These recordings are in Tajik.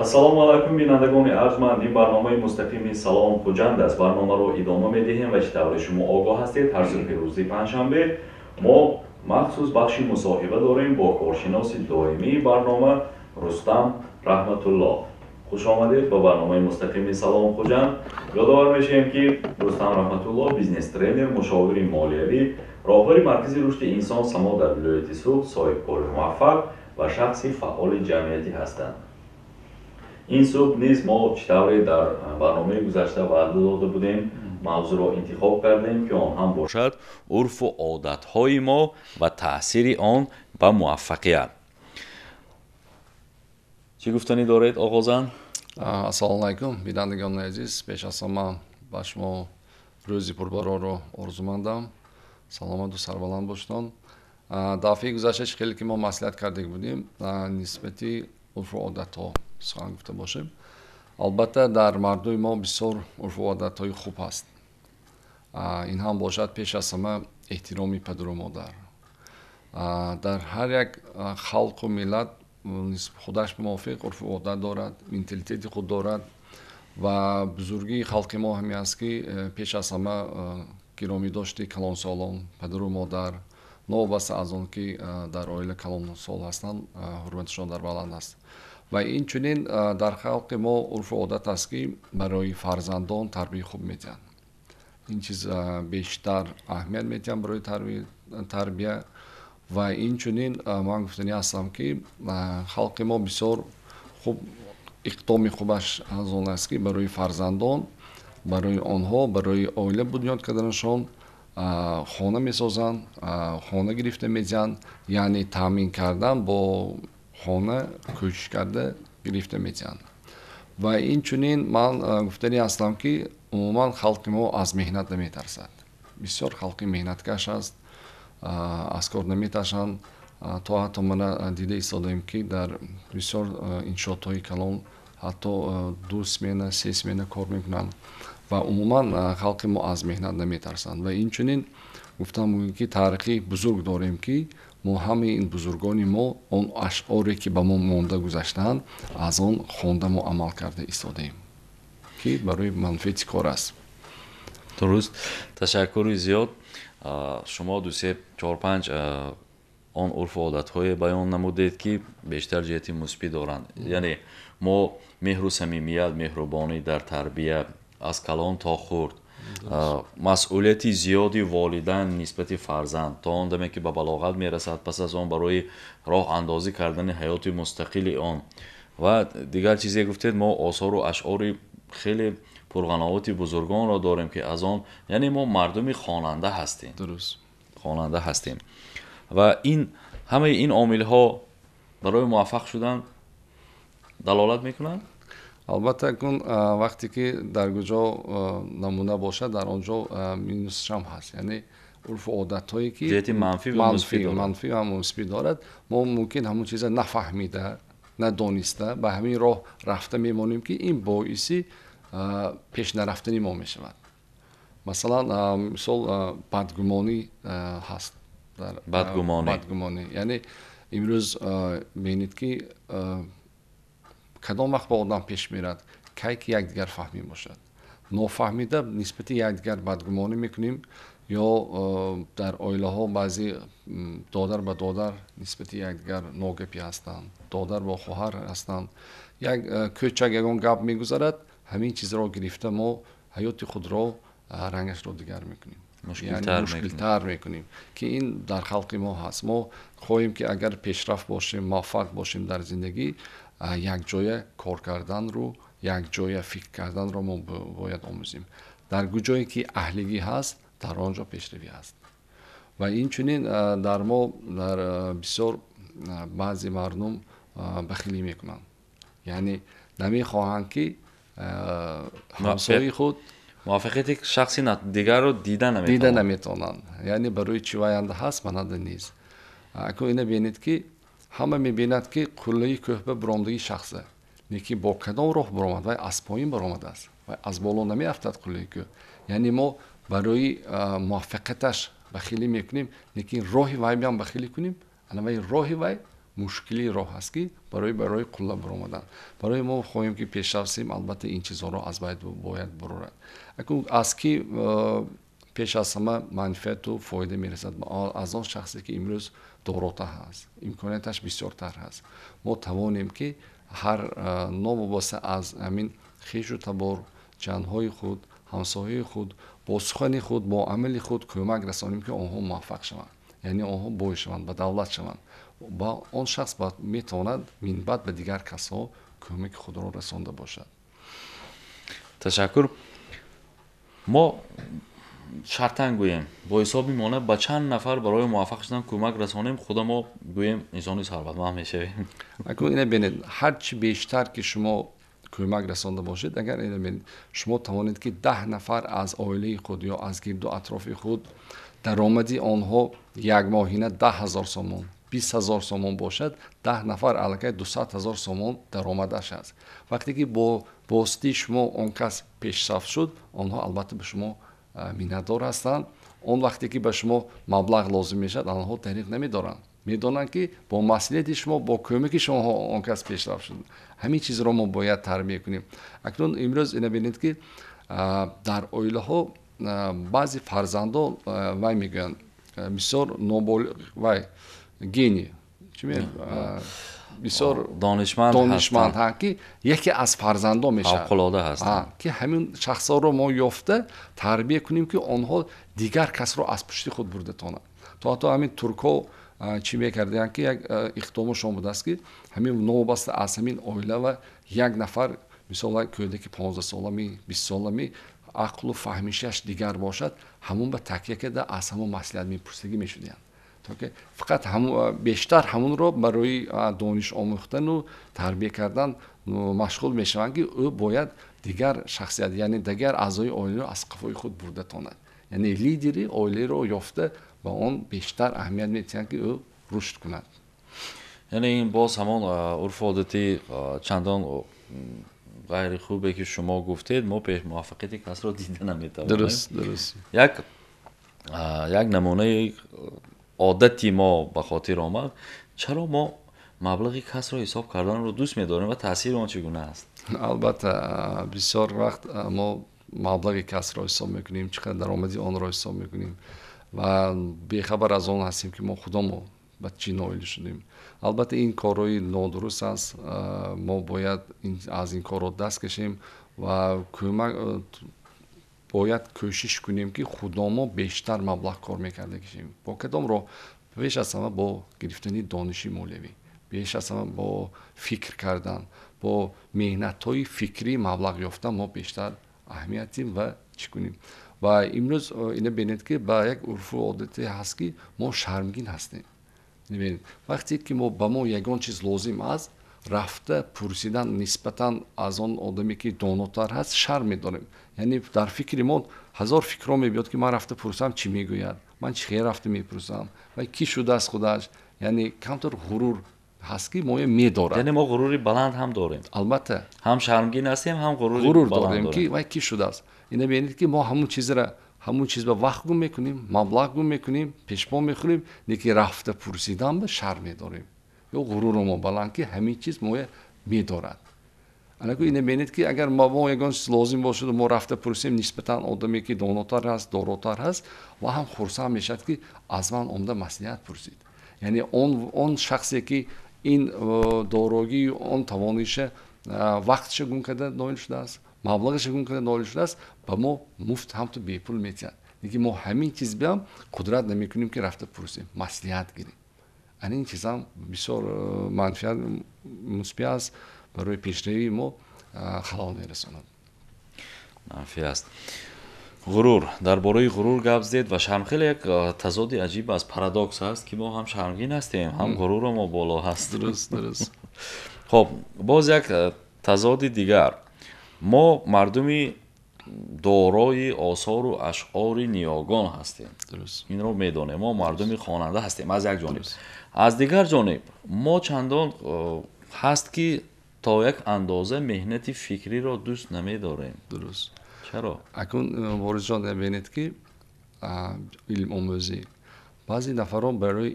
Ассалому алайкум, бинандагони арҷманд. Ин барномаи мустақими «Салом, Хуҷанд» аст. Барномаро идома медиҳем ва чӣ тавре шумо огоҳ ҳастед, ҳар субҳи рӯзи панҷшанбе мо махсус бахши мусоҳиба дорем бо коршиноси доимии барнома Рустам Раҳматулло. Хуш омадед ба барномаи мустақими «Салом, Хуҷанд». Ёдовар мешавем, ки Рустам Раҳматулло бизнес тренер, мушовири молиявӣ, роҳбари маркази рушди инсон «Само» дар вилояти Суғд, соҳибкори муваффақ ва шахси фаъоли ҷамъиятӣ ҳастанд. Ин субҳ низ мо, чӣ тавре дар барномаи гузашта ваъда дода будем, мавзӯъро интихоб кардем, ки он ҳам бошад урфу одатҳои мо ва таъсири он ба муваффақият. Чӣ гуфтанӣ доред оғозан? Ассалому алайкум, бинандагони азиз. Пеш аз ҳама ба шумо рӯзи пурбарорро орзумандам, саломату сарбаланд бошедон. Дафъаи гузашта, чӣ хеле ки мо маслиҳат кардем будем, нисбати урфу одатҳо сухан гуфта бошем. Албатта, дар мардуми мо бисёр урфу одатҳои хуб ҳаст. Ин ҳам бошад, пеш аз ҳама, эҳтироми падару модар. Дар ҳар як халқу миллат худаш мувофиқ урфу одат дорад, менталитети худ дорад ва бузургии халқи мо ҳамин аст, ки пеш аз ҳама гиромӣ дошти калонсолон, падару модар, новобаста аз он ки дар оила калонсол ҳастанд, ҳурматашон дар баланд аст. Ва инчунин дар халқи мо урфу одат аст, ки барои фарзандон тарбияи хуб медиҳанд. Ин чиз бештар аҳамият медиҳанд барои тарбия. Ва инчунин ман гуфтанӣ ҳастам, ки халқи мо бисёр хуб, иқдоми хубаш аз он аст, ки барои фарзандон, барои онҳо, барои оила бунёд карданашон хона месозанд, хона гирифта медиҳанд, яъне таъмин кардан бо хона, кӯшиш карда гирифта медиҳанд. Ва инчунин ман гуфтанӣ ҳастам, ки умуман халқи мо аз меҳнат наметарсад, бисёр халқи меҳнаткаш аст, аз кор наметарсанд. То ҳатто мана дида истодаем, ки дар бисёр иншоотҳои калон ҳатто ду смена, се смена кор мекунанд ва умуман халқи мо аз меҳнат наметарсанд. Ва инчунин гуфтам мумкин, ки таърихи бузург дорем, ки мо ҳамаи ин бузургони мо, он ашъоре ки ба мо монда гузаштаанд, аз он хонда мо амал карда истодаем, ки барои манфиати кор аст. Дуруст, ташаккури зиёд. Шумо ду, се, чор, панҷ он урфу одатҳое баён намудед, ки бештар ҷиҳати мусбӣ доранд, яъне мо меҳру самимият, меҳрубонӣ дар тарбия аз калон то хурд, масъулияти зиёди волидайн нисбати фарзанд то он даме, ки ба балоғат мерасад, пас аз он барои роҳ андозӣ кардани ҳаёти мустақили он ва дигар чизе гуфтед. Мо осору ашъори хеле пурғановати бузургонро дорем, ки аз он, яъне мо мардуми хонанда ҳастем. Хонанда ҳастем ва ин ҳамаи ин омилҳо барои муваффақ шудан далолат мекунанд. Албатта, кун вақте ки дар куҷо намуна бошад, дар он ҷо минусшам ҳаст, яъне урфу одатҳое ки ҷиҳати манфӣ ва мусбӣ дорад. Манфӣ ва мусбӣ дорад. Мо мумкин ҳамон чиза нафаҳмида, надониста ба ҳамин роҳ рафта мемонем, ки ин боиси пеш нарафтани мо мешавад. Масалан, мисол, бадгумонӣ ҳаст. Бадгумонӣ. Бадгумонӣ, яъне имрӯз бинед, ки кадом вақт ба одам пеш мерад? Кай ки якдигар фаҳмӣ бошад. Нофаҳмида нисбати якдигар бадгумонӣ мекунем ё дар оилаҳо баъзе додар ба додар нисбати якдигар ногапӣ ҳастанд, додар бо хоҳар ҳастанд. Як кӯчак ягон гап мегузарад, ҳамин чизро гирифта мо ҳаёти худро рангашро дигар мекунем, мушкилтар мекунем, ки ин дар халқи мо ҳаст. Мо хоҳем, ки агар пешрафт бошем, муваффақ бошем дар зиндагӣ, якҷоя кор карданро, якҷоя фикр карданро мо бояд омӯзем. Дар куҷое ки аҳлигӣ ҳаст, дар он ҷо пешравӣ ҳаст. Ва инчунин дар мо дар бисёр баъзе мардум бахилӣ мекунанд, яъне намехоҳанд, ки ҳамсояи худ муваффақияти шахси дигарро дида наметавонанд. Дида наметавонанд, яъне барои чӣ ваянда ҳаст, манада нест. Акун ина бинед, ки ҳама мебинад, ки қуллаи кӯҳба буромдагии шахса, лекин бо кадом роҳ буромад? Вай аз поин баромадааст, вай аз боло намеафтад қуллаи кӯҳ. Яъне мо барои муваффақияташ бахилӣ мекунем, лекин роҳи вай биам бахилӣ кунем, ана вай роҳи вай Мушкили роҳ аст, ки барои қулла баромадан. Барои мо хоҳем, ки пешрафт, албатта ин чизҳоро аз байн бояд бурорад. Акун аз ки пеш аз ҳама манфиату фоида мерасад? Аз он шахсе, ки имрӯз доротар ҳаст, имконияташ бисёртар ҳаст. Мо тавонем, ки ҳар новобаста аз ҳамин хешу табор, ҷанҳои худ, ҳамсояи худ, бо сухани худ, бо амали худ кӯмак расонем, ки онҳо муваффақ шаванд, яъне онҳо бой шаванд, ба давлат шаванд. Ба он шахс метавонад минбаъд ба дигар касҳо кӯмаки худро расонда бошад. Ташаккур. Мо шартан гӯем, бо ҳисоби миёна ба чанд нафар барои муваффақ шудан кӯмак расонем, худамо гӯем, инсони сарватманд мешавем? Акун ина бинед, ҳарчи бештар ки шумо кӯмак расонда бошед, агар ина бинед, шумо тавонед, ки 10 нафар аз оилаи худ ё аз гирду атрофи худ даромади онҳо якмоҳина 10 000 сомон, 20 000 сомон бошад, 10 нафар аллакай 200 000 сомон даромадаш аст. Вақте ки бо воситаи шумо он кас пешрафт шуд, онҳо албатта ба шумо миннатдор ҳастанд. Он вақте ки ба шумо маблағ лозим мешавад, онҳо тариқ намедоранд, медонанд, ки бо маслиҳати шумо, бо кӯмаки шумо он кас пешрафт шуд. Ҳамин чизро мо бояд тарбия кунем. Акнун имрӯз ина бинед, ки дар оилаҳо баъзе фарзандо вай мегӯянд, бисёр вай гений, чӣ, бисёр донишманд. Донишманд, ки яке аз фарзандо мешавад. Фавқулода ҳастанд. Ки ҳамин шахсҳоро мо ёфта тарбия кунем, ки онҳо дигар касро аз пушти худ бурда тонанд. То ҳатто ҳамин туркҳо чӣ мекардаянд, ки як иқдомошон будааст, ки ҳамин новобаста аз ҳамин оила ва як нафар, мисол, кӯдаки 15-солами, 20-солами, ақлу фаҳмишаш дигар бошад, ҳамон ба такя карда аз ҳамон маслиҳат мепурсагӣ мешудиянд, то ки фақат бештар ҳамонро барои дониш омӯхтану тарбия кардан машғул мешаванд, ки ӯ бояд дигар шахсият, яъне дигар аъзои оиларо аз қафои худ бурда тонад. Яъне лидери оиларо ёфта, ба он бештар аҳамият медиҳанд, ки ӯ рушд кунад. Яъне ин боз ҳамон урфу одати чандон ғайри хубе, ки шумо гуфтед, мо пеш муваффақияти касро дида наметавонем. Дуруст. Як намунаи одати мо ба хотир омад. Чаро мо маблағи касро ҳисоб карданро дӯст медорем ва таъсири он чӣ гуна аст? Албатта, бисёр вақт мо маблағи касро ҳисоб мекунем, чӣ қадар даромади онро ҳисоб мекунем ва бехабар аз он ҳастем, ки мо худамо ба чӣ ноил шудем. Албатта, ин корҳои нодуруст аст. Мо бояд аз ин корро даст кашем ва кӯмак бояд кӯшиш кунем, ки худамо бештар маблағ кор мекарда кашем. Бо кадом роҳ? Пеш аз ҳама бо гирифтани дониши молиявӣ, беш аз ҳама бо фикр кардан, бо меҳнатҳои фикрӣ маблағ ёфтан мо бештар аҳамият дим ва чӣ кунем. Ва имрӯз ина бинед, ки ба як урфу одате ҳаст, ки мо шармгин ҳастем. Вақте ки ба мо ягон чиз лозим аст, рафта пурсидан нисбатан аз он одаме, ки донотар ҳаст, шарм медорем. Яъне дар фикри мо ҳазор фикрҳо мебиёд, ки ман рафта пурсам, чӣ мегӯяд, ман чӣ хел рафта мепурсам ва кӣ шудааст худаш. Яъне камтар ғурур ҳаст, ки моя медорад. Яъне мо ғурури баланд ҳам дорем. Албатта. Ҳам шармгин ҳастем, ҳам ғурур дорем, ки вай кӣ шудааст. Ина бинед, ки мо ҳамун чизра, ҳамун чиз ба вақт гум мекунем, маблағ гум мекунем, пешпо мехӯрем, лекин рафта пурсидан ба шарм медорем ё ғуруро мо баланд, ки ҳамин чиз моя медорад. Анаку ина бинед, ки агар мо ягон чиз лозим бошаду мо рафта пурсем нисбатан одаме, ки донотар ҳаст, доротар ҳаст, ва ҳам хурсанд мешавад, ки аз ман омда маслиҳат пурсид. Яъне он шахсе, ки ин дорогию он тавониша, вақтша гум карда ноил шудааст, маблағаша гум карда ноил шудааст, ба мо муфт, ҳамту бепул метиҳад. Лекин мо ҳамин чиз биам қудрат намекунем, ки рафта пурсем, маслиҳат гирем. Ана ин чизам бисёр манфиат мусбӣ аст, барои пешравии мо халал мерасонад. Манфӣ аст. Ғурур, дар бораи ғурур гап задед ва шарм. Хеле як тазоди аҷиб аст, парадокс аст, ки мо ҳам шармгин ҳастем, ҳам ғуруро мо боло ҳаст. Дуруст. Хоб, боз як тазоди дигар: мо мардуми дорои осору ашъори ниёгон ҳастем, инро медонем, мо мардуми хонанда ҳастем аз як ҷониб, аз дигар ҷониб мо чандон ҳаст, ки то як андоза меҳнати фикриро дӯст намедорем. Чаро? Акун, Борисҷон, бинед, ки илмомӯзӣ Баъзе нафарон барои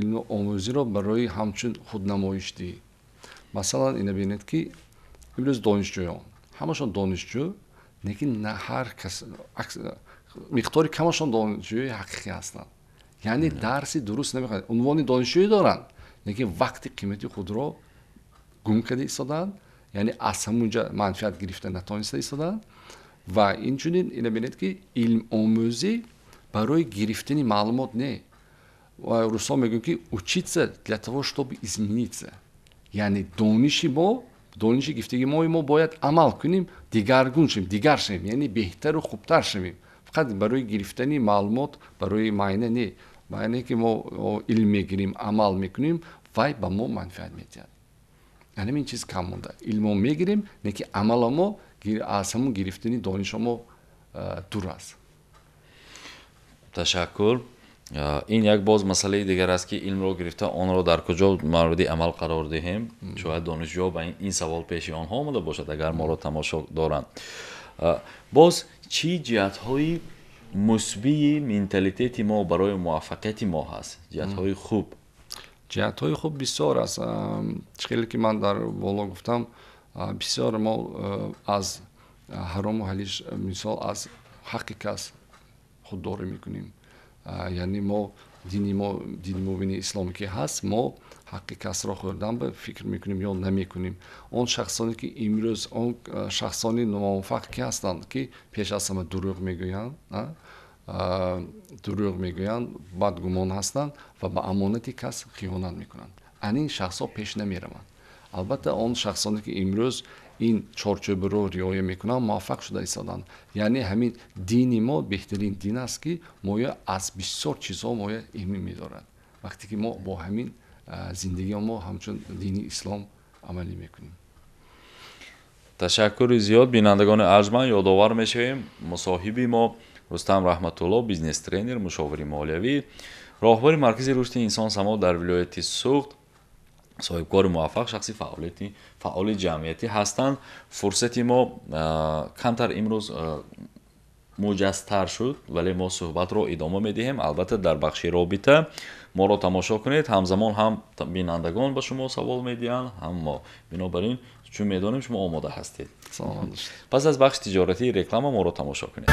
илмомӯзиро барои ҳамчун худнамоишдиҳӣ. Масалан, ина бинед, ки имрӯз донишҷӯён ҳамашон донишҷӯ, лекин на ҳар кас, миқдори камашон донишҷӯи ҳақиқӣ ҳастанд. Яъне дарси дуруст намехонанд, унвони донишҷӯӣ доранд, лекин вақти қимати худро гум карда истодаанд, яъне аз ҳамунҷа манфиат гирифта натавониста истодаанд. Ва инчунин ина бинед, ки илмомӯзӣ барои гирифтани маълумот не. Ва русҳо мегӯянд, ки учиться для того, чтобы измениться. Яъне дониши мо, дониши гирифтагии мо бояд амал кунем, дигаргун шавем, дигар шавем, яъне беҳтару хубтар шавем. Фақат барои гирифтани маълумот барои маъна не. Маъне ки мо илм мегирем, амал мекунем, вай ба мо манфиат медиҳад. Яъне ин чиз кам монда. Илмо мегирем, не ки амала мо аз ҳамун гирифтани донишо мо дур аст. Ташаккур. Ин як боз масъалаи дигар аст, ки илмро гирифта, онро дар куҷо мавриди амал қарор диҳем. Шояд донишҷӯ ба ин савол пеши онҳо омада бошад, агар моро тамошо доранд. Боз чӣ ҷиҳатҳои мусбии менталитети мо барои муваффақияти мо ҳаст, ҷиҳатҳои хуб? Ҷиҳатҳои хуб бисёр аст. Чӣ хеле ки ман дар боло гуфтам, бисёр мо аз ҳарому ҳалиш, мисол, аз ҳаққи кас худдорӣ мекунем. Яъне мо дини мо, дини мубини ислом ки ҳаст, мо ҳаққи касро хӯрдан ба фикр мекунем ё намекунем. Он шахсоне ки имрӯз, он шахсони номуваффақ ки ҳастанд, ки пеш аз ҳама дурӯғ мегӯянд, дурӯғ мегӯянд, бадгумон ҳастанд ва ба амонати кас хиёнат мекунанд, ан ин шахсҳо пеш намераванд. Албатта, он шахсоне ки имрӯз ин чорчӯбаро риоя мекунанд, муваффақ шуда истоданд. Яъне ҳамин дини мо беҳтарин дин аст, ки моя аз бисёр чизҳо моя эмин медорад, вақте ки мо бо ҳамин зиндагии мо ҳамчун дини ислом амалӣ мекунем. Ташаккури зиёд. Бинандагони арҷманд, ёдовар мешавем, мусоҳиби мо Рустам Раҳматулло, бизнес тренер, мушовири молиявӣ, роҳбари Маркази рушди инсон само дар вилояти Суғд, соҳибкори муваффақ, шахси фаъоли ҷамъиятӣ ҳастанд. Фурсати мо камтар имрӯз муҷазтар шуд, вале мо суҳбатро идома медиҳем, албатта, дар бахши робита. Моро тамошо кунед. Ҳамзамон ҳам бинандагон ба шумо савол медиҳанд, ҳам мо. Бинобар ин, чун медонем, шумо омода ҳастед, пас аз бахши тиҷоратии реклама моро тамошо кунед.